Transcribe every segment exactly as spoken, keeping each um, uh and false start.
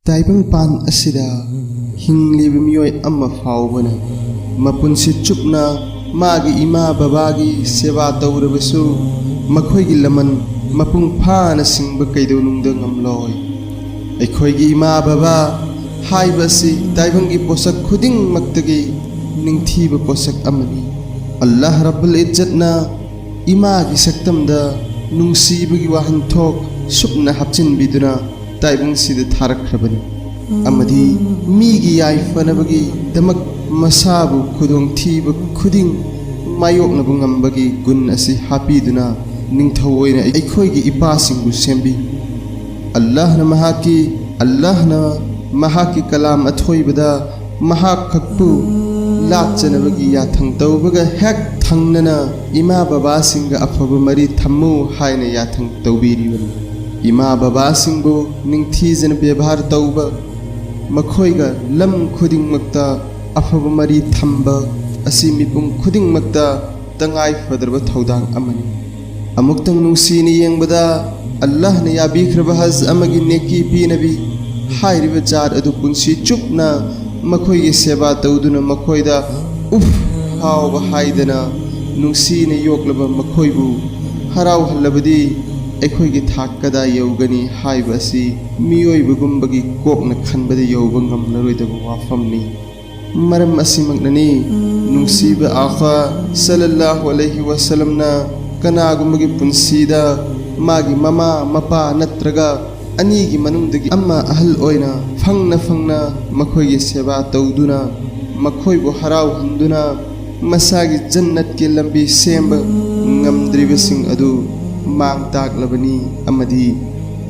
ꯇꯥꯏꯕꯪꯄꯥꯟ ꯑꯁꯤꯗ ꯍꯤꯡꯂꯤꯕ ꯃꯤꯑꯣꯏ ꯑꯃ ꯐꯥꯎꯕꯅ ꯃꯄꯨꯟꯁꯤ ꯆꯨꯞꯅ ꯃꯥꯒꯤ ꯏꯃꯥ ꯕꯕꯥꯒꯤ ꯁꯦꯕꯥ ꯇꯧꯔꯕꯁꯨ, ꯃꯈꯣꯏꯒꯤ ꯂꯃꯟ ꯃꯄꯨꯡ ꯐꯥꯅ ꯁꯤꯡꯕ ꯀꯩꯗꯧꯅꯨꯡꯗ ꯉꯝꯂꯣꯏ꯫ ꯑꯩꯈꯣꯏꯒꯤ ꯏꯃꯥ ꯕꯕꯥ ꯍꯥꯏꯕ ꯑꯁꯤ ꯇꯥꯏꯕꯪꯒꯤ ꯄꯣꯠꯁꯛ ꯈꯨꯗꯤꯡꯃꯛꯇꯒꯤ ꯅꯤꯡꯊꯤꯕ ꯄꯣꯠꯁꯛ ꯑꯃꯅꯤ꯫ ꯑꯜꯂꯥꯍ ꯔꯕꯨꯜ ꯏꯖꯠꯅ ꯏꯃꯥꯒꯤ ꯁꯛꯇꯝꯗ ꯅꯨꯡꯁꯤꯕꯒꯤ ꯋꯥꯍꯟꯊꯣꯛ ꯁꯨꯞꯅ ꯍꯥꯞꯆꯤꯟꯕꯤꯗꯨꯅ ꯇꯥꯏꯕꯪꯁꯤꯗ ꯊꯥꯔꯛꯈ꯭ꯔꯕꯅꯤ꯫ ꯑꯃꯗꯤ ꯃꯤꯒꯤ ꯌꯥꯏꯐꯅꯕꯒꯤꯗꯃꯛ ꯃꯁꯥꯕꯨ ꯈꯨꯗꯣꯡꯊꯤꯕ ꯈꯨꯗꯤꯡ ꯃꯥꯌꯣꯛꯅꯕ ꯉꯝꯕꯒꯤ ꯒꯨꯟ ꯑꯁꯤ ꯍꯥꯞꯄꯤꯗꯨꯅ ꯅꯤꯡꯊꯧ ꯑꯣꯏꯅ ꯑꯩꯈꯣꯏꯒꯤ ꯏꯄꯥꯁꯤꯡꯕꯨ ꯁꯦꯝꯕꯤ꯫ ꯑꯜꯂꯥꯍꯅ ꯃꯍꯥꯛꯀꯤ, ꯑꯜꯂꯥꯍꯅ ꯃꯍꯥꯛꯀꯤ ꯀꯂꯥꯝ ꯑꯊꯣꯏꯕꯗ ꯃꯍꯥꯛ ꯈꯛꯄꯨ ꯂꯥꯠꯆꯅꯕꯒꯤ ꯌꯥꯊꯪ ꯇꯧꯕꯒ ꯍꯦꯛ ꯊꯪꯅꯅ ꯏꯃꯥ ꯕꯕꯥꯁꯤꯡꯒ ꯑꯐꯕ ꯃꯔꯤ ꯊꯝꯃꯨ ꯍꯥꯏꯅ ꯌꯥꯊꯪ ꯇꯧꯕꯤꯔꯤꯕꯅꯤ꯫ ꯏꯃꯥ ꯕꯕꯥꯁꯤꯡꯕꯨ ꯅꯤꯡꯊꯤꯖꯅ ꯕꯦꯕꯥꯔ ꯇꯧꯕ, ꯃꯈꯣꯏꯒ ꯂꯝ ꯈꯨꯗꯤꯡꯃꯛꯇ ꯑꯐꯕ ꯃꯔꯤ ꯊꯝꯕ ꯑꯁꯤ ꯃꯤꯄꯨꯝ ꯈꯨꯗꯤꯡꯃꯛꯇ ꯇꯉꯥꯏ ꯐꯗ꯭ꯔꯕ ꯊꯧꯗꯥꯡ ꯑꯃꯅꯤ꯫ ꯑꯃꯨꯛꯇꯪ ꯅꯨꯡꯁꯤꯅ ꯌꯦꯡꯕꯗ, ꯑꯜꯂꯥꯍꯅ ꯌꯥꯕꯤꯈ꯭ꯔꯕ ꯍꯖ ꯑꯃꯒꯤ ꯅꯦꯀꯤ ꯄꯤꯅꯕꯤ ꯍꯥꯏꯔꯤꯕ ꯖꯥꯠ ꯑꯗꯨ ꯄꯨꯟꯁꯤ ꯆꯨꯞꯅ ꯃꯈꯣꯏꯒꯤ ꯁꯦꯕꯥ ꯇꯧꯗꯨꯅ ꯃꯈꯣꯏꯗ ꯎꯐ ꯐꯥꯎꯕ ꯍꯥꯏꯗꯅ ꯅꯨꯡꯁꯤꯅ ꯌꯣꯛꯂꯕ ꯃꯈꯣꯏꯕꯨ ꯍꯔꯥꯎꯍꯜꯂꯕꯗꯤ ꯑꯩꯈꯣꯏꯒꯤ ꯊꯥꯛ ꯀꯗꯥꯏ ꯌꯧꯒꯅꯤ ꯍꯥꯏꯕ ꯑꯁꯤ ꯃꯤꯑꯣꯏꯕꯒꯨꯝꯕꯒꯤ ꯀꯣꯛꯅ ꯈꯟꯕꯗ ꯌꯧꯕ ꯉꯝꯂꯔꯣꯏꯗꯕ ꯋꯥꯐꯝꯅꯤ꯫ ꯃꯔꯝ ꯑꯁꯤꯃꯛꯅꯅꯤ ꯅꯨꯡꯁꯤꯕ ꯑꯥꯈꯥ ꯁꯜꯂꯜꯂꯥꯍꯨ ꯑꯂꯩꯍꯤ ꯋꯥꯁꯜꯂꯝꯅ ꯀꯅꯥꯒꯨꯝꯕꯒꯤ ꯄꯨꯟꯁꯤꯗ ꯃꯥꯒꯤ ꯃꯃꯥ ꯃꯄꯥ ꯅꯠꯇ꯭ꯔꯒ ꯑꯅꯤꯒꯤ ꯃꯅꯨꯡꯗꯒꯤ ꯑꯃ ꯑꯍꯜ ꯑꯣꯏꯅ ꯐꯪꯅ ꯐꯪꯅ ꯃꯈꯣꯏꯒꯤ ꯁꯦꯕꯥ ꯇꯧꯗꯨꯅ, ꯃꯈꯣꯏꯕꯨ ꯍꯔꯥꯎꯍꯟꯗꯨꯅ, ꯃꯁꯥꯒꯤ ꯖꯟꯅꯠꯀꯤ ꯂꯝꯕꯤ ꯁꯦꯝꯕ ꯉꯝꯗ꯭ꯔꯤꯕꯁꯤꯡ ꯑꯗꯨ ꯃꯥꯡ ꯇꯥꯛꯂꯕꯅꯤ ꯑꯃꯗꯤ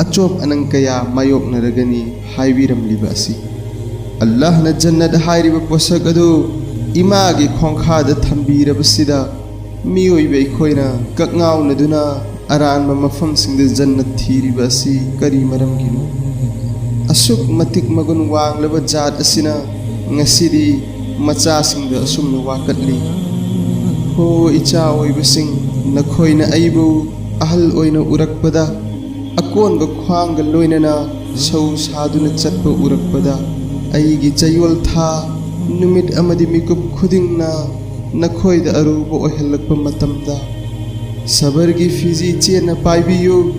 ꯑꯆꯣꯞ ꯑꯅꯪ ꯀꯌꯥ ꯃꯥꯌꯣꯛꯅꯔꯒꯅꯤ ꯍꯥꯏꯕꯤꯔꯝꯂꯤꯕ ꯑꯁꯤ꯫ ꯑꯜꯂꯥꯍꯅ ꯖꯟꯅꯠ ꯍꯥꯏꯔꯤꯕ ꯄꯣꯠꯁꯛ ꯑꯗꯨ ꯏꯃꯥꯒꯤ ꯈꯣꯡꯈꯥꯗ ꯊꯝꯕꯤꯔꯕꯁꯤꯗ, ꯃꯤꯑꯣꯏꯕ ꯑꯩꯈꯣꯏꯅ ꯀꯛꯉꯥꯎꯅꯗꯨꯅ ꯑꯔꯥꯟꯕ ꯃꯐꯝꯁꯤꯡꯗ ꯖꯟꯅꯠ ꯊꯤꯔꯤꯕ ꯑꯁꯤ ꯀꯔꯤ ꯃꯔꯝꯒꯤꯅꯣ? ꯑꯁꯨꯛ ꯃꯇꯤꯛ ꯃꯒꯨꯟ ꯋꯥꯡꯂꯕ ꯖꯥꯠ ꯑꯁꯤꯅ ꯉꯁꯤꯗꯤ ꯃꯆꯥꯁꯤꯡꯗ ꯑꯁꯨꯝꯅ ꯋꯥꯀꯠꯂꯤ, "ꯍꯣ ꯏꯆꯥ ꯑꯣꯏꯕꯁꯤꯡ, ꯅꯈꯣꯏꯅ ꯑꯩꯕꯨ ꯑꯍꯜ ꯑꯣꯏꯅ ꯎꯔꯛꯄꯗ ꯑꯀꯣꯟꯕ ꯈ꯭ꯋꯥꯡꯒ ꯂꯣꯏꯅꯅ ꯁꯧ ꯁꯥꯗꯨꯅ ꯆꯠꯄ ꯎꯔꯛꯄꯗ, ꯑꯩꯒꯤ ꯆꯌꯣꯜ ꯊꯥ, ꯅꯨꯃꯤꯠ ꯑꯃꯗꯤ ꯃꯤꯀꯨꯞ ꯈꯨꯗꯤꯡꯅ ꯅꯈꯣꯏꯗ ꯑꯔꯨꯕ ꯑꯣꯏꯍꯜꯂꯛꯄ ꯃꯇꯝꯗ, ꯁꯕꯔꯒꯤ ꯐꯤꯖꯤ ꯆꯦꯠꯅ ꯄꯥꯏꯕꯤꯌꯨ꯫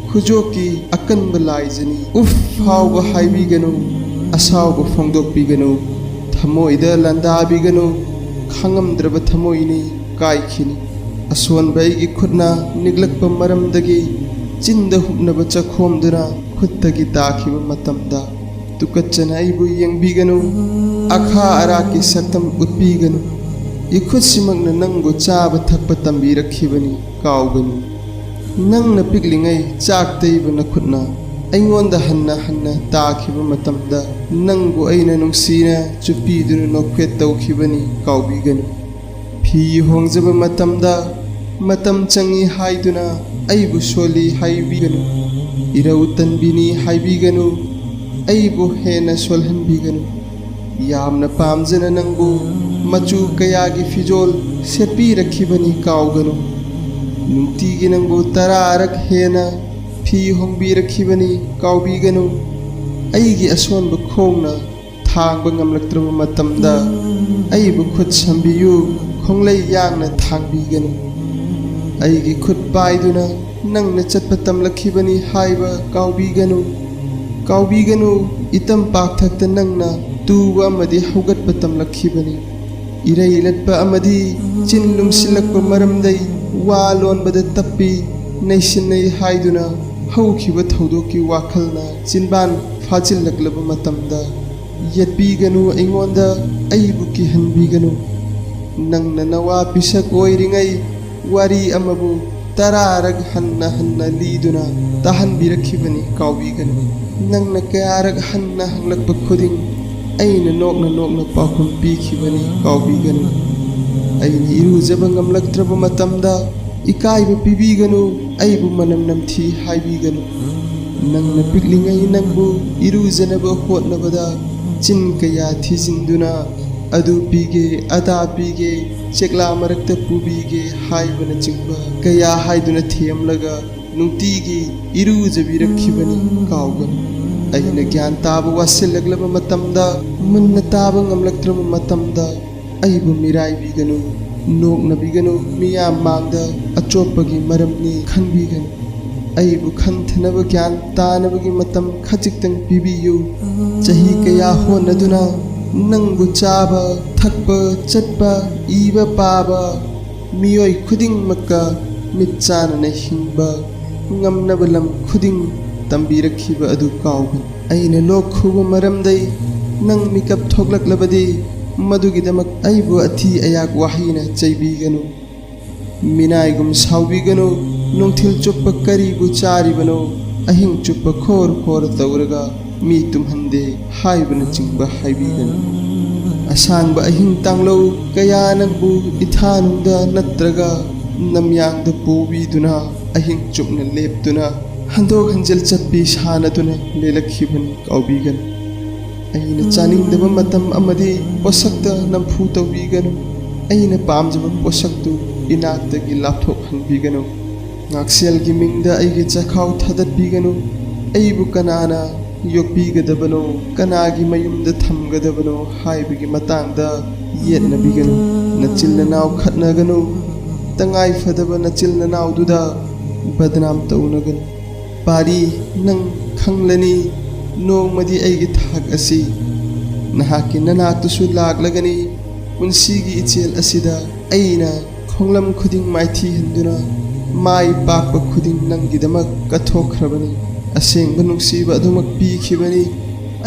ꯈꯨꯖꯣꯛꯀꯤ ꯑꯀꯟꯕ ꯂꯥꯏꯖꯅꯤ꯫ ꯎꯐ ꯐꯥꯎꯕ ꯍꯥꯏꯕꯤꯒꯅꯨ, ꯑꯁꯥꯎꯕ ꯐꯣꯡꯗꯣꯛꯄꯤꯒꯅꯨ꯫ ꯊꯃꯣꯏꯗ ꯂꯥꯟꯗꯥꯕꯤꯒꯅꯨ꯫ ꯈꯥꯡꯉꯝꯗ꯭ꯔꯕ ꯊꯃꯣꯏꯅꯤ, ꯀꯥꯏꯈꯤꯅꯤ꯫ ꯑꯁꯣꯟꯕ ꯑꯩꯒꯤ ꯈꯨꯠꯅ ꯅꯤꯛꯂꯛꯄ ꯃꯔꯝꯗꯒꯤ ꯆꯤꯟꯗ ꯍꯨꯞꯅꯕ ꯆꯈꯣꯝꯗꯨꯅ ꯈꯨꯠꯇꯒꯤ ꯇꯥꯈꯤꯕ ꯃꯇꯝꯗ, ꯇꯨꯀꯠꯆꯅ ꯑꯩꯕꯨ ꯌꯦꯡꯕꯤꯒꯅꯨ꯫ ꯑꯈꯥ ꯑꯔꯥꯛꯀꯤ ꯁꯛꯇꯝ ꯎꯠꯄꯤꯒꯅꯨ꯫ ꯏꯈꯨꯠꯁꯤꯃꯛꯅ ꯅꯪꯕꯨ ꯆꯥꯕ ꯊꯛꯄ ꯇꯝꯕꯤꯔꯛꯈꯤꯕꯅꯤ, ꯀꯥꯎꯒꯅꯨ꯫ ꯅꯪꯅ ꯄꯤꯛꯂꯤꯉꯩ ꯆꯥꯛ ꯇꯩꯕ ꯅꯈꯨꯠꯅ ꯑꯩꯉꯣꯟꯗ ꯍꯟꯅ ꯍꯟꯅ ꯇꯥꯈꯤꯕ ꯃꯇꯝꯗ, ꯅꯪꯕꯨ ꯑꯩꯅ ꯅꯨꯡꯁꯤꯅ ꯆꯨꯞꯄꯤꯗꯨꯅ ꯅꯣꯛꯐꯦꯠ ꯇꯧꯈꯤꯕꯅꯤ, ꯀꯥꯎꯕꯤꯒꯅꯨ꯫ ꯐꯤ ꯍꯣꯡꯖꯕ ꯃꯇꯝꯗ ꯃꯇꯝ ꯆꯪꯏ ꯍꯥꯏꯗꯨꯅ ꯑꯩꯕꯨ ꯁꯣꯜꯂꯤ ꯍꯥꯏꯕꯤꯒꯅꯨ꯫ ꯏꯔꯧ ꯇꯟꯕꯤꯅꯤ ꯍꯥꯏꯕꯤꯒꯅꯨ꯫ ꯑꯩꯕꯨ ꯍꯦꯟꯅ ꯁꯣꯜꯍꯟꯕꯤꯒꯅꯨ꯫ ꯌꯥꯝꯅ ꯄꯥꯝꯖꯅ ꯅꯪꯕꯨ ꯃꯆꯨ ꯀꯌꯥꯒꯤ ꯐꯤꯖꯣꯜ ꯁꯦꯠꯄꯤꯔꯛꯈꯤꯕꯅꯤ, ꯀꯥꯎꯒꯅꯨ꯫ ꯅꯨꯡꯇꯤꯒꯤ ꯅꯪꯕꯨ ꯇꯔꯥꯔꯛ ꯍꯦꯟꯅ ꯐꯤ ꯍꯣꯡꯕꯤꯔꯛꯈꯤꯕꯅꯤ, ꯀꯥꯎꯕꯤꯒꯅꯨ꯫ ꯑꯩꯒꯤ ꯑꯁꯣꯟꯕ ꯈꯣꯡꯅ ꯊꯥꯡꯕ ꯉꯝꯂꯛꯇ꯭ꯔꯕ ꯃꯇꯝꯗ, ꯑꯩꯕꯨ ꯈꯨꯠ ꯁꯝꯕꯤꯌꯨ, ꯈꯣꯡꯂꯩ ꯌꯥꯡꯅ ꯊꯥꯡꯕꯤꯒꯅꯨ꯫ ꯑꯩꯒꯤ ꯈꯨꯠ ꯄꯥꯏꯗꯨꯅ ꯅꯪꯅ ꯆꯠꯄ ꯇꯝꯂꯛꯈꯤꯕꯅꯤ ꯍꯥꯏꯕ ꯀꯥꯎꯕꯤꯒꯅꯨ꯫ ꯀꯥꯎꯕꯤꯒꯅꯨ, ꯏꯇꯝ ꯄꯥꯛꯊꯛꯇ ꯅꯪꯅ ꯇꯨꯕ ꯑꯃꯗꯤ ꯍꯧꯒꯠꯄ ꯇꯝꯂꯛꯈꯤꯕꯅꯤ꯫ ꯏꯔꯩ ꯂꯠꯄ ꯑꯃꯗꯤ ꯆꯤꯟ ꯂꯨꯝꯁꯤꯜꯂꯛꯄ ꯃꯔꯝꯗꯩ ꯋꯥ ꯂꯣꯟꯕꯗ ꯇꯞꯄꯤ, ꯅꯩꯁꯤꯟꯅꯩ ꯍꯥꯏꯗꯨꯅ ꯍꯧꯈꯤꯕ ꯊꯧꯗꯣꯛꯀꯤ ꯋꯥꯈꯜꯅ ꯆꯤꯟꯕꯥꯟ ꯐꯥꯖꯤꯜꯂꯛꯂꯕ ꯃꯇꯝꯗ, ꯌꯦꯠꯄꯤꯒꯅꯨ ꯑꯩꯉꯣꯟꯗ, ꯑꯩꯕꯨ ꯀꯤꯍꯟꯕꯤꯒꯅꯨ꯫ ꯅꯪꯅ ꯅꯋꯥ ꯄꯤꯁꯛ ꯑꯣꯏꯔꯤꯉꯩ ꯋꯥꯔꯤ ꯑꯃꯕꯨ ꯇꯔꯥꯔꯛ ꯍꯟꯅ ꯍꯟꯅ ꯂꯤꯗꯨꯅ ꯇꯥꯍꯟꯕꯤꯔꯛꯈꯤꯕꯅꯤ, ꯀꯥꯎꯕꯤꯒꯅꯨ꯫ ꯅꯪꯅ ꯀꯌꯥꯔꯛ ꯍꯟꯅ ꯍꯪꯂꯛꯄ ꯈꯨꯗꯤꯡ ꯑꯩꯅ ꯅꯣꯛꯅ ꯅꯣꯛꯅ ꯄꯥꯎꯈꯨꯝ ꯄꯤꯈꯤꯕꯅꯤ, ꯀꯥꯎꯕꯤꯒꯅꯨ꯫ ꯑꯩꯅ ꯏꯔꯨꯖꯕ ꯉꯝꯂꯛꯇ꯭ꯔꯕ ꯃꯇꯝꯗ ꯏꯀꯥꯏꯕ ꯄꯤꯕꯤꯒꯅꯨ, ꯑꯩꯕꯨ ꯃꯅꯝ ꯅꯝꯊꯤ ꯍꯥꯏꯕꯤꯒꯅꯨ꯫ ꯅꯪꯅ ꯄꯤꯛꯂꯤꯉꯩ ꯅꯪꯕꯨ ꯏꯔꯨꯖꯅꯕ ꯍꯣꯠꯅꯕꯗ ꯆꯤꯟ ꯀꯌꯥ ꯊꯤꯖꯤꯟꯗꯨꯅ ꯑꯗꯨ ꯄꯤꯒꯦ, ꯑꯗꯥ ꯄꯤꯒꯦ, ꯆꯦꯛꯂꯥ ꯃꯔꯛꯇ ꯄꯨꯕꯤꯒꯦ ꯍꯥꯏꯕꯅꯆꯤꯡꯕ ꯀꯌꯥ ꯍꯥꯏꯗꯨꯅ ꯊꯦꯝꯂꯒ ꯅꯨꯡꯇꯤꯒꯤ ꯏꯔꯨꯖꯕꯤꯔꯛꯈꯤꯕꯅꯤ, ꯀꯥꯎꯒꯅꯨ꯫ ꯑꯩꯅ ꯒ꯭ꯌꯥꯟ ꯇꯥꯕ ꯋꯥꯁꯤꯜꯂꯛꯂꯕ ꯃꯇꯝꯗ, ꯃꯨꯟꯅ ꯇꯥꯕ ꯉꯝꯂꯛꯇ꯭ꯔꯕ ꯃꯇꯝꯗ, ꯑꯩꯕꯨ ꯃꯤꯔꯥꯏꯕꯤꯒꯅꯨ, ꯅꯣꯛꯅꯕꯤꯒꯅꯨ, ꯃꯤꯌꯥꯝ ꯃꯥꯡꯗ ꯑꯆꯣꯞꯄꯒꯤ ꯃꯔꯝꯅꯤ ꯈꯟꯕꯤꯒꯅꯨ꯫ ꯑꯩꯕꯨ ꯈꯟꯊꯅꯕ ꯒ꯭ꯌꯥꯟ ꯇꯥꯅꯕꯒꯤ ꯃꯇꯝ ꯈꯖꯤꯛꯇꯪ ꯄꯤꯕꯤꯌꯨ꯫ ꯆꯍꯤ ꯀꯌꯥ ꯍꯣꯠꯅꯗꯨꯅ ꯅꯪꯕꯨ ꯆꯥꯕ, ꯊꯛꯄ, ꯆꯠꯄ, ꯏꯕ, ꯄꯥꯕ, ꯃꯤꯑꯣꯏ ꯈꯨꯗꯤꯡꯃꯛꯀ ꯃꯤꯠ ꯆꯥꯟꯅꯅ ꯍꯤꯡꯕ ꯉꯝꯅꯕ ꯂꯝ ꯈꯨꯗꯤꯡ ꯇꯝꯕꯤꯔꯛꯈꯤꯕ ꯑꯗꯨ ꯀꯥꯎꯒꯅꯨ꯫ ꯑꯩꯅ ꯂꯣꯛ ꯈꯨꯕ ꯃꯔꯝꯗꯩ ꯅꯪ ꯃꯤꯀꯞ ꯊꯣꯛꯂꯛꯂꯕꯗꯤ, ꯃꯗꯨꯒꯤꯗꯃꯛ ꯑꯩꯕꯨ ꯑꯊꯤ ꯑꯌꯥꯛ ꯋꯥꯍꯩꯅ ꯆꯩꯕꯤꯒꯅꯨ꯫ ꯃꯤꯅꯥꯏꯒꯨꯝ ꯁꯥꯎꯕꯤꯒꯅꯨ꯫ ꯅꯨꯡꯊꯤꯜ ꯆꯨꯞꯄ ꯀꯔꯤꯕꯨ ꯆꯥꯔꯤꯕꯅꯣ? ꯑꯍꯤꯡ ꯆꯨꯞꯄ ꯈꯣꯔ ꯈꯣꯔ ꯇꯧꯔꯒ ꯃꯤ ꯇꯨꯝꯍꯟꯗꯦ ꯍꯥꯏꯕꯅꯆꯤꯡꯕ ꯍꯥꯏꯕꯤꯒꯅꯨ꯫ ꯑꯁꯥꯡꯕ ꯑꯍꯤꯡ ꯇꯥꯡꯂꯧ ꯀꯌꯥ ꯅꯪꯕꯨ ꯏꯊꯥꯅꯨꯡꯗ ꯅꯠꯇ꯭ꯔꯒ ꯅꯝꯌꯥꯡꯗ ꯄꯨꯕꯤꯗꯨꯅ, ꯑꯍꯤꯡ ꯆꯨꯞꯅ ꯂꯦꯞꯇꯨꯅ, ꯍꯟꯗꯣꯛ ꯍꯟꯖꯤꯜ ꯆꯠꯄꯤ ꯁꯥꯟꯅꯗꯨꯅ ꯂꯦꯜꯂꯛꯈꯤꯕꯅꯤ, ꯀꯥꯎꯕꯤꯒꯅꯨ꯫ ꯑꯩꯅ ꯆꯥꯅꯤꯡꯗꯕ ꯃꯇꯝ ꯑꯃꯗꯤ ꯄꯣꯠꯁꯛꯇ ꯅꯝꯐꯨ ꯇꯧꯕꯤꯒꯅꯨ꯫ ꯑꯩꯅ ꯄꯥꯝꯖꯕ ꯄꯣꯠꯁꯛꯇꯨ ꯏꯅꯥꯛꯇꯒꯤ ꯂꯥꯞꯊꯣꯛꯍꯟꯕꯤꯒꯅꯨ꯫ ꯉꯥꯛꯁꯦꯜꯒꯤ ꯃꯤꯡꯗ ꯑꯩꯒꯤ ꯆꯈꯥꯎ ꯊꯥꯗꯠꯄꯤꯒꯅꯨ꯫ ꯑꯩꯕꯨ ꯀꯅꯥꯅ ꯌꯣꯛꯄꯤꯒꯗꯕꯅꯣ, ꯀꯅꯥꯒꯤ ꯃꯌꯨꯝꯗ ꯊꯝꯒꯗꯕꯅꯣ ꯍꯥꯏꯕꯒꯤ ꯃꯇꯥꯡꯗ ꯌꯦꯠꯅꯕꯤꯒꯅꯨ꯫ ꯅꯆꯤꯜ ꯅꯅꯥꯎ ꯈꯠꯅꯒꯅꯨ꯫ ꯇꯉꯥꯏ ꯐꯗꯕ ꯅꯆꯤꯜ ꯅꯅꯥꯎꯗꯨꯗ ꯕꯗꯅꯥꯝ ꯇꯧꯅꯒꯅꯨ꯫ ꯄꯥꯔꯤ, ꯅꯪ ꯈꯪꯂꯅꯤ, ꯅꯣꯡꯃꯗꯤ ꯑꯩꯒꯤ ꯊꯥꯛ ꯑꯁꯤ ꯅꯍꯥꯛꯀꯤ ꯅꯅꯥꯛꯇꯁꯨ ꯂꯥꯛꯂꯒꯅꯤ꯫ ꯄꯨꯟꯁꯤꯒꯤ ꯏꯆꯦꯜ ꯑꯁꯤꯗ ꯑꯩꯅ ꯈꯣꯡꯂꯝ ꯈꯨꯗꯤꯡ ꯃꯥꯏꯊꯤꯍꯟꯗꯨꯅ, ꯃꯥꯏ ꯄꯥꯛꯄ ꯈꯨꯗꯤꯡ ꯅꯪꯒꯤꯗꯃꯛ ꯀꯠꯊꯣꯛꯈ꯭ꯔꯕꯅꯤ꯫ ꯑꯁꯦꯡꯕ ꯅꯨꯡꯁꯤꯕ ꯑꯗꯨꯃꯛ ꯄꯤꯈꯤꯕꯅꯤ꯫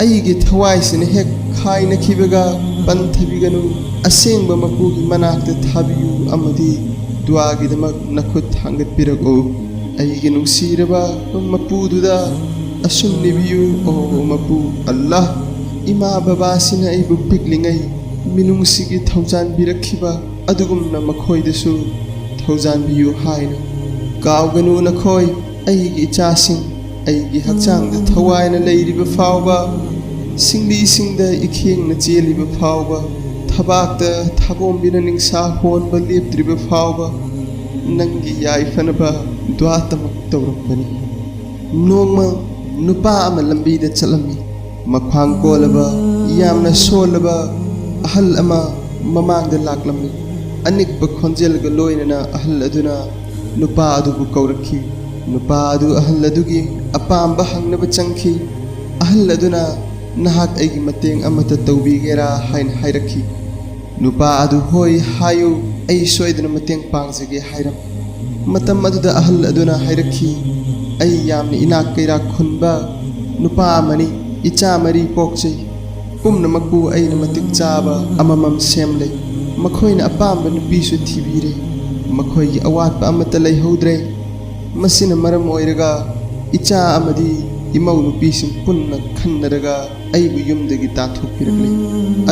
ꯑꯩꯒꯤ ꯊꯋꯥꯏꯁꯤꯅ ꯍꯦꯛ ꯈꯥꯏꯅꯈꯤꯕꯒ ꯄꯟꯊꯕꯤꯒꯅꯨ꯫ ꯑꯁꯦꯡꯕ ꯃꯄꯨꯒꯤ ꯃꯅꯥꯛꯇ ꯊꯥꯕꯤꯌꯨ ꯑꯃꯗꯤ ꯗꯨꯋꯥꯒꯤꯗꯃꯛ ꯅꯈꯨꯠ ꯊꯥꯡꯒꯠꯄꯤꯔꯛꯎ꯫ ꯑꯩꯒꯤ ꯅꯨꯡꯁꯤꯔꯕ ꯃꯄꯨꯗꯨꯗ ꯑꯁꯨꯝ ꯅꯤꯕꯤꯌꯨ, "ꯑꯣ ꯃꯄꯨ ꯑꯜꯂꯥꯍ, ꯏꯃꯥ ꯕꯕꯥꯁꯤꯅ ꯑꯩꯕꯨ ꯄꯤꯛꯂꯤꯉꯩ ꯃꯤꯅꯨꯡꯁꯤꯒꯤ ꯊꯧꯖꯥꯟꯕꯤꯔꯛꯈꯤꯕ ꯑꯗꯨꯒꯨꯝꯅ ꯃꯈꯣꯏꯗꯁꯨ ꯊꯧꯖꯥꯟꯕꯤꯌꯨ" ꯍꯥꯏꯅ꯫ ꯀꯥꯎꯒꯅꯨ ꯅꯈꯣꯏ, ꯑꯩꯒꯤ ꯏꯆꯥꯁꯤꯡ, ꯑꯩꯒꯤ ꯍꯛꯆꯥꯡꯗ ꯊꯋꯥꯏꯅ ꯂꯩꯔꯤꯕ ꯐꯥꯎꯕ, ꯁꯤꯡꯂꯤꯁꯤꯡꯗ ꯏꯈꯦꯡꯅ ꯆꯦꯜꯂꯤꯕ ꯐꯥꯎꯕ, ꯊꯕꯥꯛꯇ ꯊꯥꯕꯣꯝꯕꯤꯅ ꯅꯤꯡꯁꯥ ꯍꯣꯟꯕ ꯂꯦꯞꯇ꯭ꯔꯤꯕ ꯐꯥꯎꯕ, ꯅꯪꯒꯤ ꯌꯥꯏꯐꯅꯕ ꯗꯨꯋꯥꯇꯃꯛ ꯇꯧꯔꯝꯕꯅꯤ꯫ ꯅꯣꯡꯃ ꯅꯨꯄꯥ ꯑꯃ ꯂꯝꯕꯤꯗ ꯆꯠꯂꯝꯃꯤ꯫ ꯃꯈ꯭ꯋꯥꯡ ꯀꯣꯜꯂꯕ, ꯌꯥꯝꯅ ꯁꯣꯜꯂꯕ ꯑꯍꯜ ꯑꯃ ꯃꯃꯥꯡꯗ ꯂꯥꯛꯂꯝꯃꯤ꯫ ꯑꯅꯤꯛꯄ ꯈꯣꯟꯖꯦꯜꯒ ꯂꯣꯏꯅꯅ ꯑꯍꯜ ꯑꯗꯨꯅ ꯅꯨꯄꯥ ꯑꯗꯨꯕꯨ ꯀꯧꯔꯛꯈꯤ꯫ ꯅꯨꯄꯥ ꯑꯗꯨ ꯑꯍꯜ ꯑꯗꯨꯒꯤ ꯑꯄꯥꯝꯕ ꯍꯪꯅꯕ ꯆꯪꯈꯤ꯫ ꯑꯍꯜ ꯑꯗꯨꯅ, "ꯅꯍꯥꯛ ꯑꯩꯒꯤ ꯃꯇꯦꯡ ꯑꯃꯠꯇ ꯇꯧꯕꯤꯒꯦꯔꯥ?" ꯍꯥꯏꯅ ꯍꯥꯏꯔꯛꯈꯤ꯫ ꯅꯨꯄꯥ ꯑꯗꯨ, "ꯍꯣꯏ, ꯍꯥꯏꯌꯨ, ꯑꯩ ꯁꯣꯏꯗꯅ ꯃꯇꯦꯡ ꯄꯥꯡꯖꯒꯦ" ꯍꯥꯏꯔꯝꯃꯤ꯫ ꯃꯇꯝ ꯑꯗꯨꯗ ꯑꯍꯜ ꯑꯗꯨꯅ ꯍꯥꯏꯔꯛꯈꯤ, "ꯑꯩ ꯌꯥꯝꯅ ꯏꯅꯥꯛ ꯀꯩꯔꯥꯛ ꯈꯨꯟꯕ ꯅꯨꯄꯥ ꯑꯃꯅꯤ꯫ ꯏꯆꯥ ꯃꯔꯤ ꯄꯣꯛꯆꯩ꯫ ꯄꯨꯝꯅꯃꯛꯄꯨ ꯑꯩꯅ ꯃꯇꯤꯛ ꯆꯥꯕ ꯑꯃꯃꯝ ꯁꯦꯝꯂꯦ꯫ ꯃꯈꯣꯏꯅ ꯑꯄꯥꯝꯕ ꯅꯨꯄꯤꯁꯨ ꯊꯤꯕꯤꯔꯦ꯫ ꯃꯈꯣꯏꯒꯤ ꯑꯋꯥꯠꯄ ꯑꯃꯠꯇ ꯂꯩꯍꯧꯗ꯭ꯔꯦ꯫ ꯃꯁꯤꯅ ꯃꯔꯝ ꯑꯣꯏꯔꯒ ꯏꯆꯥ ꯑꯃꯗꯤ ꯏꯃꯧ ꯅꯨꯄꯤꯁꯤꯡ ꯄꯨꯟꯅ ꯈꯟꯅꯔꯒ ꯑꯩꯕꯨ ꯌꯨꯝꯗꯒꯤ ꯇꯥꯟꯊꯣꯛꯄꯤꯔꯛꯂꯤ꯫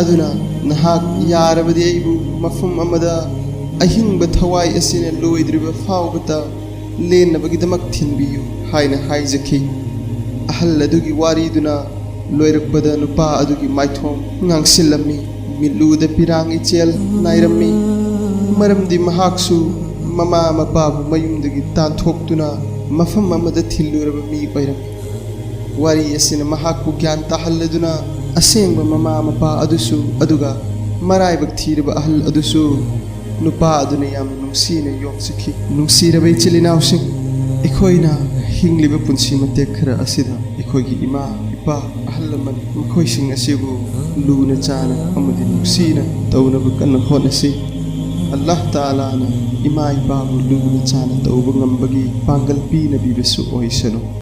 ꯑꯗꯨꯅ ꯅꯍꯥꯛ ꯌꯥꯔꯕꯗꯤ ꯑꯩꯕꯨ ꯃꯐꯝ ꯑꯃꯗ ꯑꯍꯤꯡꯕ ꯊꯋꯥꯏ ꯑꯁꯤꯅ ꯂꯣꯏꯗ꯭ꯔꯤꯕ ꯐꯥꯎꯕꯗ ꯂꯦꯟꯅꯕꯒꯤꯗꯃꯛ ꯊꯤꯟꯕꯤꯌꯨ" ꯍꯥꯏꯅ ꯍꯥꯏꯖꯈꯤ꯫ ꯑꯍꯜ ꯑꯗꯨꯒꯤ ꯋꯥꯔꯤꯗꯨꯅ ꯂꯣꯏꯔꯛꯄꯗ ꯅꯨꯄꯥ ꯑꯗꯨꯒꯤ ꯃꯥꯏꯊꯣꯡ ꯉꯥꯡꯁꯤꯜꯂꯝꯃꯤ꯫ ꯃꯤꯠꯂꯨꯗ ꯄꯤꯔꯥꯡ ꯏꯆꯦꯜ ꯅꯥꯏꯔꯝꯃꯤ꯫ ꯃꯔꯝꯗꯤ ꯃꯍꯥꯛꯁꯨ ꯃꯃꯥ ꯃꯄꯥꯕꯨ ꯃꯌꯨꯝꯗꯒꯤ ꯇꯥꯟꯊꯣꯛꯇꯨꯅ ꯃꯐꯝ ꯑꯃꯗ ꯊꯤꯜꯂꯨꯔꯕ ꯃꯤ ꯑꯣꯏꯔꯝꯃꯤ꯫ ꯋꯥꯔꯤ ꯑꯁꯤꯅ ꯃꯍꯥꯛꯄꯨ ꯒ꯭ꯌꯥꯟ ꯇꯥꯍꯜꯂꯗꯨꯅ ꯑꯁꯦꯡꯕ ꯃꯃꯥ ꯃꯄꯥ ꯑꯗꯨꯁꯨ, ꯑꯗꯨꯒ ꯃꯔꯥꯏꯕꯛ ꯊꯤꯔꯕ ꯑꯍꯜ ꯑꯗꯨꯁꯨ ꯅꯨꯄꯥ ꯑꯗꯨꯅ ꯌꯥꯝꯅ ꯅꯨꯡꯁꯤꯅ ꯌꯣꯛꯆꯈꯤ꯫ ꯅꯨꯡꯁꯤꯔꯕ ꯏꯆꯤꯜ ꯏꯅꯥꯎꯁꯤꯡ, ꯑꯩꯈꯣꯏꯅ ꯍꯤꯡꯂꯤꯕ ꯄꯨꯟꯁꯤ ꯃꯇꯦꯛ ꯈꯔ ꯑꯁꯤꯗ ꯑꯩꯈꯣꯏꯒꯤ ꯏꯃꯥ, ꯏꯄꯥ, ꯑꯍꯜ ꯂꯃꯟ ꯃꯈꯣꯏꯁꯤꯡ ꯑꯁꯤꯕꯨ ꯂꯨꯅ ꯆꯥꯅ ꯑꯃꯗꯤ ꯅꯨꯡꯁꯤꯅ ꯇꯧꯅꯕ ꯀꯟꯅ ꯍꯣꯠꯅꯁꯤ꯫ ꯑꯜꯂꯥꯍ ꯇꯥꯂꯥꯅ ꯏꯃꯥ ꯏꯄꯥꯕꯨ ꯂꯨꯅ ꯆꯥꯅ ꯇꯧꯕ ꯉꯝꯕꯒꯤ ꯄꯥꯡꯒꯜ ꯄꯤꯅꯕꯤꯕꯁꯨ ꯑꯣꯏꯁꯅꯨ꯫